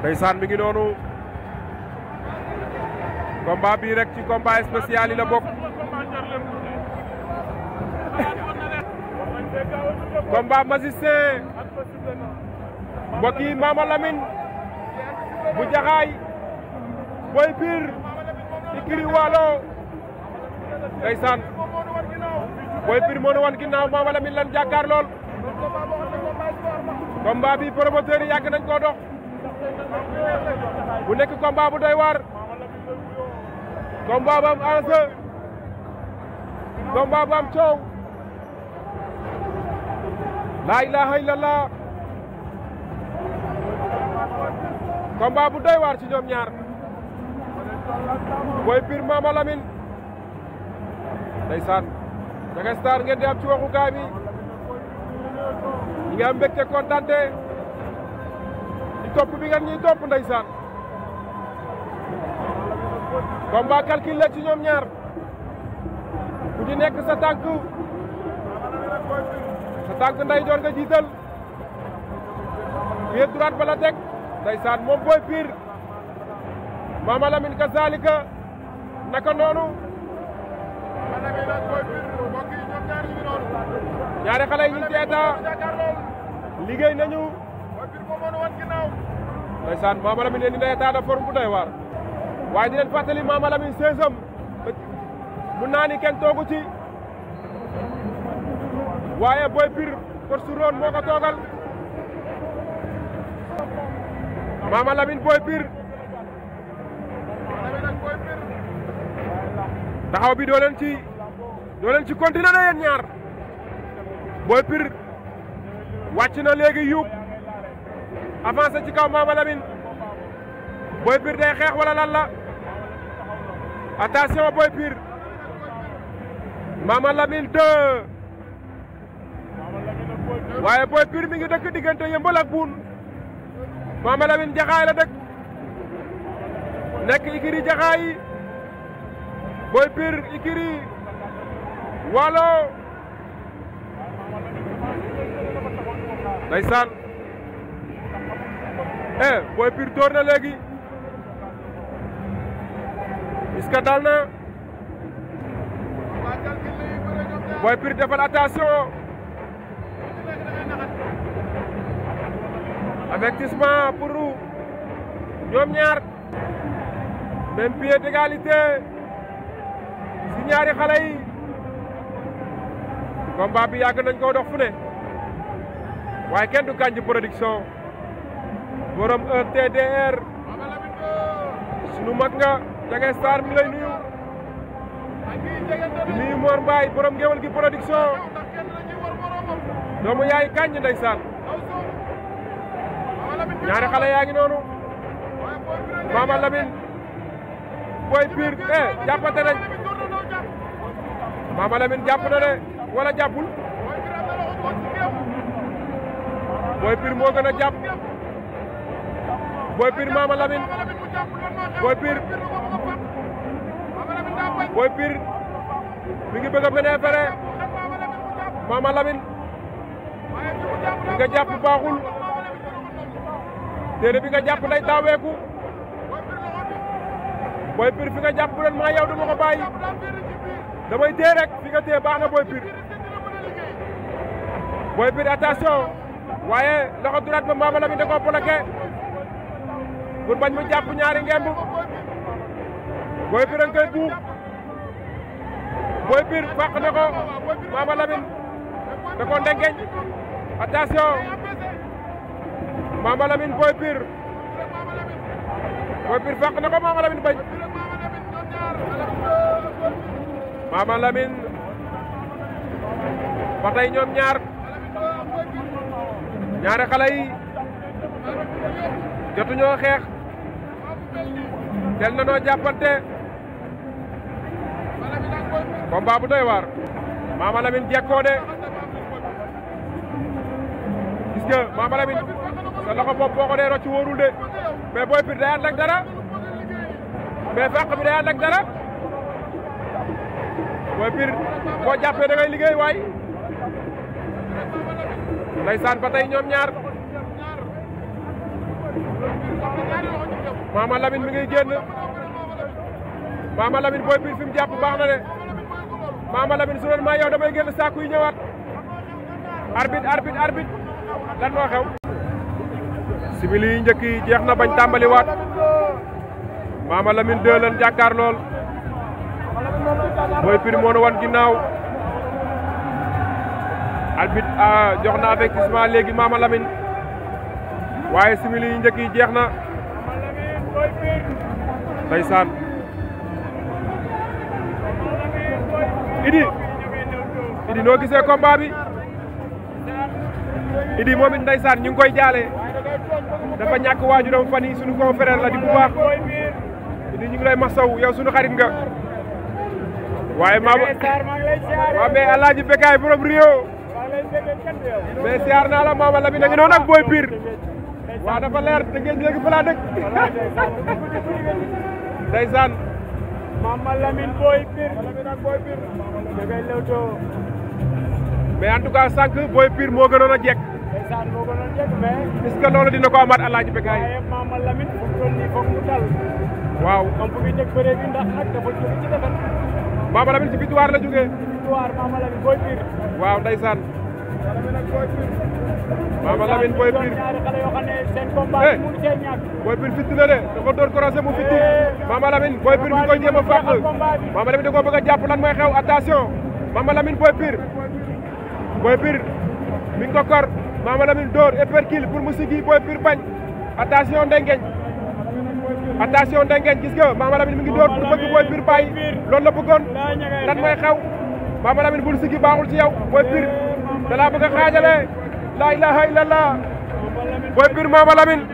ndeysaan mi ngi noonu combat bii rek ci combat spécial yi la bokk. combat magicien mbokk yi Mama Lamine bu Jaxaay Boy Pire ikiri Waalo ndeysaan Boy Pire moo nu wan ginnaaw Mama Lamine lan jàkkaar lool. combat bi promoteur yi yàgg nañ koo dox bu nekk combat bu doy waar, combat bu am enjeu, combat bu am coow. laa ilaha illallah, combat bu doy waar ci ñoom ñaar Boy Pire Mama Lamine ndeysaan Ndiaga Star ngeen di am ci waxukaay bi ñi nga am mbégte kontante ci topp bi ngeen ñuy topp ndeysaan combat calcul la ci ñoom ñaar ku ci nekk sa tànk ndeyjoor nga jiital pied droite ba la teg ndeysaan moom Boy Pire Mama Lamine kazalika naka noonu ñaari xale yi ñu ci état liggéey nañu ndeysaan Mama Lamine indi na état de forme bu doy waar waaye di leen fàttali Mama Lamine 16am mun naa ni kenn toogu ci waaye Boy Pire pour su roon moo ko toogal Mama Lamine Boy Pire taxaw bi doo leen ci continuer na yéen ñaar Boy Pire wàcc na léegi yuub avancé ci kaw Mama Lamine Boy Pire day xeex wala lan la attention Boy Pire Mama Lamine 2 waaye Boy Pire mi ngi dëkk diggante Yëmbal ak Buun Mama Lamine Jaxaay la dëkk nekk ikiri Jaxaay Boy Pire ikiri Waalo ndeysaan Boy Pire door na léegi est-ce que dal na Boy Pire defal attention avertissement pour ñoom ñaar même pied d'égalité si ñaari xale yi combat bi yàgg nañ koo dox fu ne waaye kenn du Kandji Production borom ETDR sunu mag nga Ndiaga Star mi lay nuyu di nuyu Mor Mbaye borom Ngéwal gi Production doomu yaay Kandji ndeysaan ñaari xale yaa ngi noonu Mama Lamine Boy Pire jàppante nañ Mama Lamine jàpp na de wala jàppul Boy Pire moo gën a jàpp Boy Pire Mama Lamine Boy Pire mi ngi bëgg a pénétrer Mama Lamine bi nga jàpp baaxul téere bi nga jàpp day taaweeku Boy Pire fi nga jàpp bu leen maa yow du ma ko bàyyi damay téye rek fi nga téye baax na Boy Pire Boy Pire attention waaye loxo droite ba Mama Lamine da koo bloqué pour bañ mu jàpp ñaari ngemb Boy Pire nga koy buux Boy Pire fàq na ko Mama Lamine da koo ndengeñ attention Mama Lamine Boy Pire fàq na ko Mama Lamine bañ Mama Lamine ba tey ñoom ñaari xale yi jotuñoo xeex tel na noo jàppante combat bu doy waar Mama Lamine jekkoo de gis nga Mama Lamine sa loxo bopp boo ko dee rocc wóorul de mais Boy Pire day ànd ak dara mais fàq bi day ànd ak dara Boy Pire boo jàppee da ngay liggéey waay ndeysaan ba tey ñoom ñaar Mama Lamine mi ngi génn Mama Lamine Boy Pire fi mu jàpp baax na de Mama Lamine su doon maa yow damay génn saako yi ñëwaat arbitre lan moo xew simili yi njëkk yi jeex na bañ tàmbaliwaat Mama Lamine 2 lan jàkkaar lool Boy Pire moo nu wan ginnaaw arbitre jox na avertissement léegi Mama Lamine waaye simili yi njëkk yi jeex na ndeysaan Idi noo gisee combat bi Idi moom it ndeysaan ñu ngi koy jaale dafa ñàkk waajuram fan yi suñu confrère la di bu baax Idi ñu ngi lay masaw yow suñu xarit nga waaye Mama waaw mais Alaaji Bekaay borom Rio mais siyaar naa la Mama Lamine a ngi noonu ak Boy Pire waaw dafa leer da ngeen léegi fa laa dëkk ndeysaan Mama Lamine Boy Pire mais en tout cas sànq Boy Pire moo gënoon a jekk est-ce que loolu dina ko amaat Alaaji Bekaay waaye Mama Lamine fu mu toll nii foog mu dal waaw am fu muy teg bëre bi ndax nag dafa jóge ci defet Mama Lamine ci victoire la jógee victoire Mama Lamine Boy Pire waaw ndeysaan Mama Lamine Boy Pire ñaari xale yoo xam ne seen combat mu ngi cee ñàkk Boy Pire fitti na de dafa door croisé mu fitti Mama Lamine Boy Pire mi koy jéem a fàq Mama Lamine da koo bëgg a jàpp lan mooy xew attention Mama Lamine Boy Pire mi ngi ko kor Mama Lamine door épercule pour mu sigi Boy Pire bañ attention ndengeñ gis nga Mama Lamine mi ngi door pour bëgg Boy Pire bàyyi loolu la bëggoon lan mooy xew Mama Lamine bul sigi baaxul ci yow Boy Pire da laa bëgg a xaajale la ilaha illallah Boy Pire Mama Lamine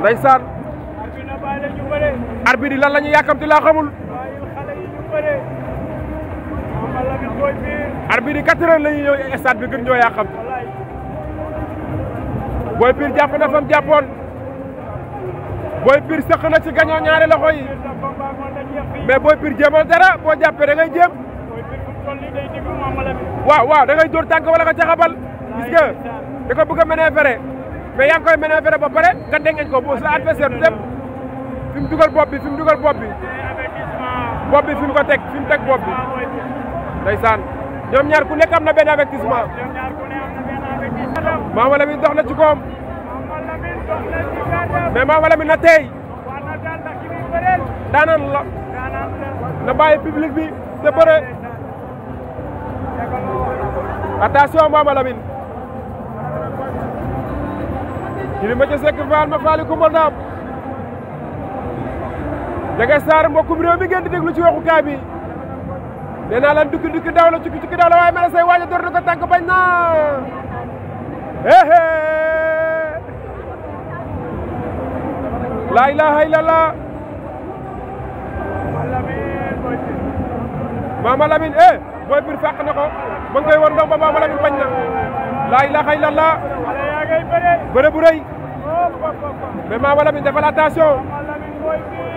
ndeysaan arbitre yi lan la ñu yàkkamti laa xamul arbitre yi 4 heures la ñuy ñëw stade bi gën ñoo yàkkamti Boy Pire jàpp na fam jàppoon Boy Pire sëq na ci gañoo ñaari loxo yi mais Boy Pire jéemal dara boo jàppee da ngay jéem waaw da ngay dóor tànk wala nga caxabal gis nga da ko bëgg a manœuvrer mais yaa ngi koy manœuvrer ba pare nga dengeñ ko sa adversaire du dem fi mu dugal bopp bi fi mu ko teg fi mu teg bopp bi ndeysaan ñoom ñaar ku nekk am na benn avertissement Mama Lamine dox na ci koom mais Mama Lamine na tey daanaan la na bàyyi public bi te bëre attention Mama Lamine jili ma ca sekk faal ma faali kumba naam Jaga Sarr mbokkum réew mi ngeen di déglu ci waxukaay bi nee naa leen dukki daw la cukki daw la waaye mel say waaja door na ko tànk bañ na la ilaha illallah Mama Lamine Boy Pire fàq na ko ma ngi koy war ndox ba Mama Lamine bañ na la ilaha illallah bëre bu rëy mais Mama Lamine defal attention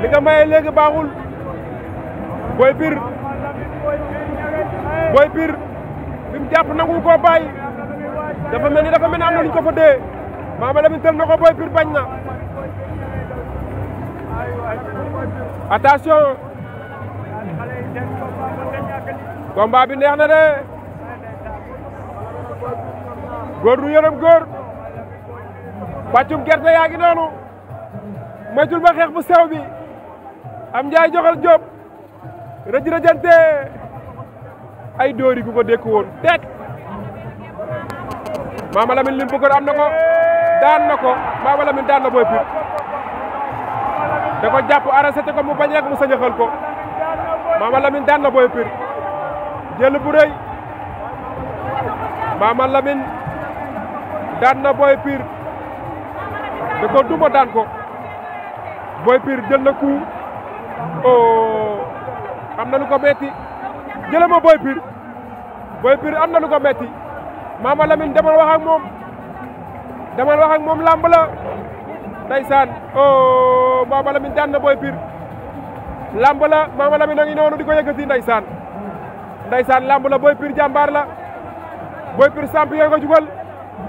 li nga maye léegi baaxul Boy Pire fi mu jàpp nangu ko bàyyi dafa mel ni am na lu ñu ko fa dee Mama Lamine tël na ko Boy Pire bañ na attention combat bi neex na de góor du yërëm góor pàccum gerte yaa ngi noonu moytul ba xeex bu sew bi am njaay joxal jóob rëjante ay dóori ku ko dékk woon teet Mama Lamine lim bëggoon am na ko daan na ko Mama Lamine daan na Boy Pire da ko jàpp arrêté ko mu bañ rek mu sañaxal ko Mama Lamine daan na Boy Pire jël bu rëy Mama Lamine daan na Boy Pire da ko duma daan ko Boy Pire jël na coup am na lu ko metti jële ma Boy Pire am na lu ko metti Mama Lamine demal wax ak moom lamb la ndeysaan Mama Lamine daan na Boy Pire lamb la Mama Lamine a ngi noonu di ko yëkkati ndeysaan lamb la Boy Pire jàmbaar la Boy Pire champion nga jugal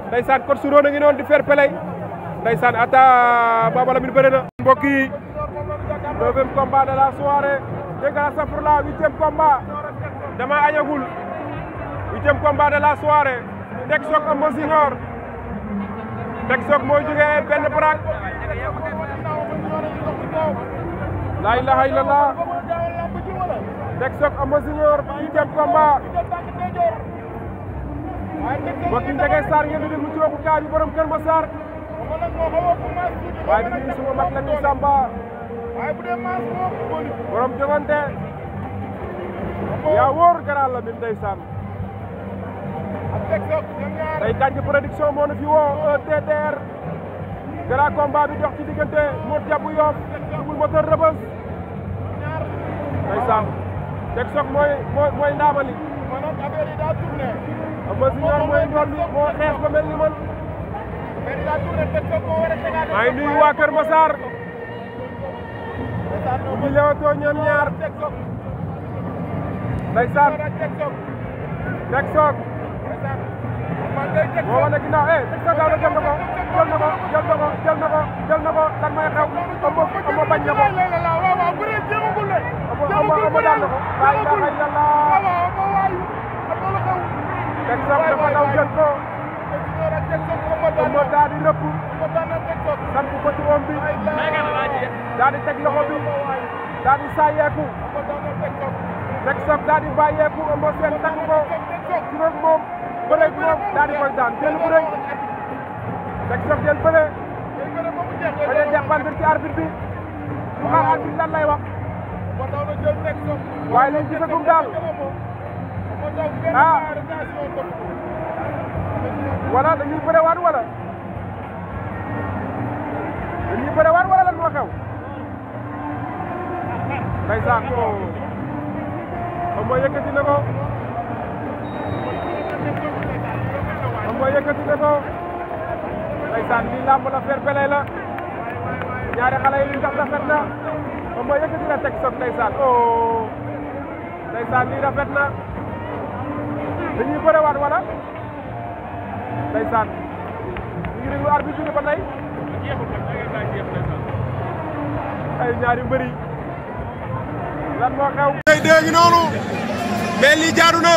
ndeysaan kot su roon a ngi noonu di fair play ndeysaan ata Baba Lamine bëre na mbokk yi 9e combat de la soirée dégg nga safurla 8e combat dama añagul 8e combat de la soirée Tek Choc Eumeu Junior Tek Choc moo jógee benn brak la ilaha illallah Tek Choc Eumeu Junior 8e combat mbokk yi Ndege Sarr ngeen di déglu ci waxu kaa bi borom Kër Massar waaye di nuyu suma mag Lamine Samba borom jogante yaa wóor garal la min ndeysaan tey Kandji production moo nu fi woo TDR grand combat bi dox ci diggante Modou Dia bu Yoff Double Moteur Rebeuss ndeysaan Tek Choc mooy ndaamali Eumeu Junior mooy njool bi moo xeex ba mel ni man maa ngi nuyu waa Kër Massar ñu leewatoo ñoom ñaar ndeysaan Tek Choc moo wane ginnaaw Tek Choc daal jël na ko lan may xew Eumeu bañ na ko Eumeu daan na ko laa ilaaha illallah Tek Choc dafa daw jël ko Eumeu daal di rëpp samp ko ci wom bi daal di teg loxo bi daal di saayeeku Tek Choc daal di bàyyeeku Eumeu Sène takk ko ci rek moom bëre moom daal di koy daan jël bu rëy Tek Choc jël bëre bañ a jàppante ci arbitre bi mu xaar arbitre lan lay wax waaye liñ gisagum daal wala dañuy bëre waat wala lan moo xew ndeysaan ko Eumeu yëkkati na ko ndeysaan lii làmb la fair play la ñaari xale yi li tax rafet na Eumeu yëkkati na Tek Choc ndeysaan ndeysaan lii rafet na dañuy bëre waat wala ndeysaan ñu ngi déglu arbitre bi ba tey ay ñaari mbëri lan moo xew tey dégg noonu mais lii jaadu na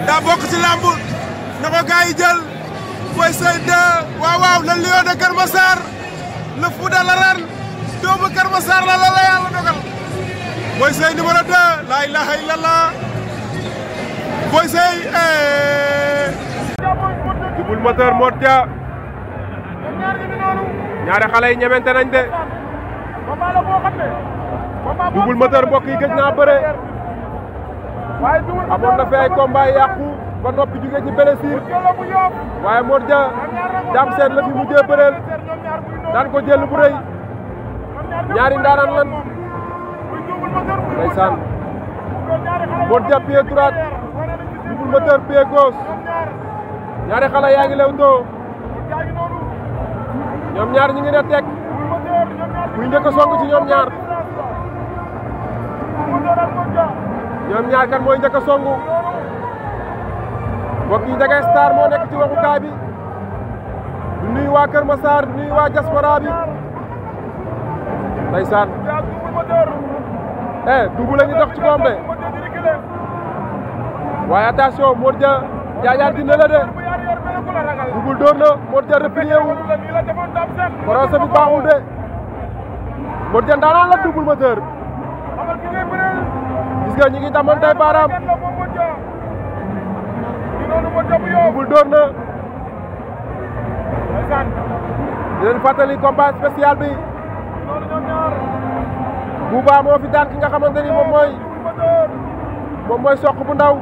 daa bokk ci làmb na ko gars yi jël Boy Seye 2 waaw le lion de Kër Massar le fou de l'arène doomu Kër Massar la yàlla dogal Boy Seye numéro 2 la ilaha illallah Boy Seye Double Moteur Modou Dia ñaari xale yi ñemente nañ de Double Moteur mbokk yi gëj naa bëre amoon na fi ay combat yàqu ba noppi jóge ci blessure waaye Modou Dia Dame Sène la fi mujjee bëreel daan ko jël bu rëy ñaari ndaanaan lan ndeysaan Modou Dia pied droite Double Moteur pied gauche ñaari xale yaa ngi lewtoo ñoom ñaar ñi ngi ne teg kuy njëkk a song ci ñoom ñaar kan mooy njëkk a songu mbokk yi Ndege Star moo nekk ci waxukaay bi du nuyu waa Kër Massar du nuyu waa diaspora bi ndeysaan Double la ñu dox ci koom de waaye attention Modou Dia jaajaar dina la de Double door na Modou Dia replié wu procès bi baaxul de Modou Dia ndaanaan la Double Moteur gis nga ñi ngi damantay baaraam Double door na di leen fàttali combat spécial bi Bouba moo fi daan ki nga xamante ni moom mooy Sokh bu ndaw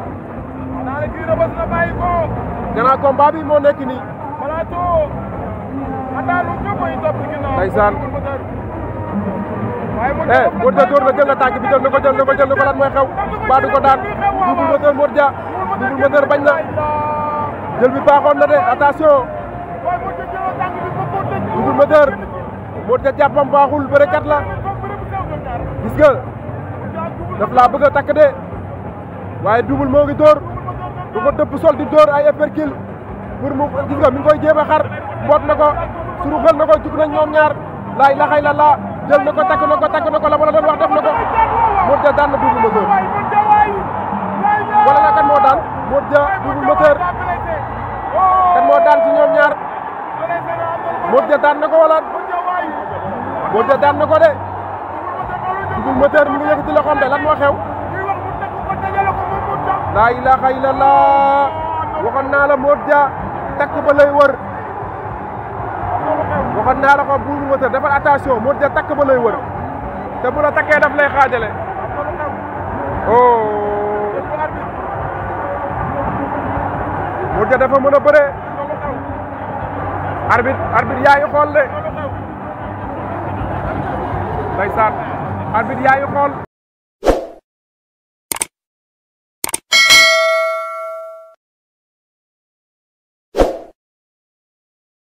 gannaaw combat bi moo nekk nii ndeysaan Modou Dia door na jël na tànk bi jël na ko lan mooy xew ba du ko daan Double Moteur Modou Dia Double Moteur bañ na jël bi baaxoon na de attention Double Moteur Modou Dia jàppam baaxul bërekat la gis nga daf laa bëgg a takk de waaye Double moo ngi door du ko dëpp sol di door ay uppercut pour mu gis nga mi ngi koy jéem a xar mboot na ko suruxal na ko jug nañ ñoom ñaar laa ilaaha illallaah jël na ko takk na ko la ma la doon wax def na ko Modou Dia daan na Double Moteur wala kan moo daan Modou Dia Double Moteur kan moo daan ci ñoom ñaar Modou Dia daan na ko wala Modou Dia daan na ko de Double Moteur mi ngi yëkkati loxoom de lan moo xew laa ilaaha illallaah waxoon naa la Modou Dia takk ba lay wër waxoon naa la ko Double Moteur defal attention Modou Dia takk ba lay wër te bu la takkee daf lay xaajale oh Modou Dia dafa mën a bëre arbitre yaa ngi xool de ndeysaan arbitre yaa ngi xool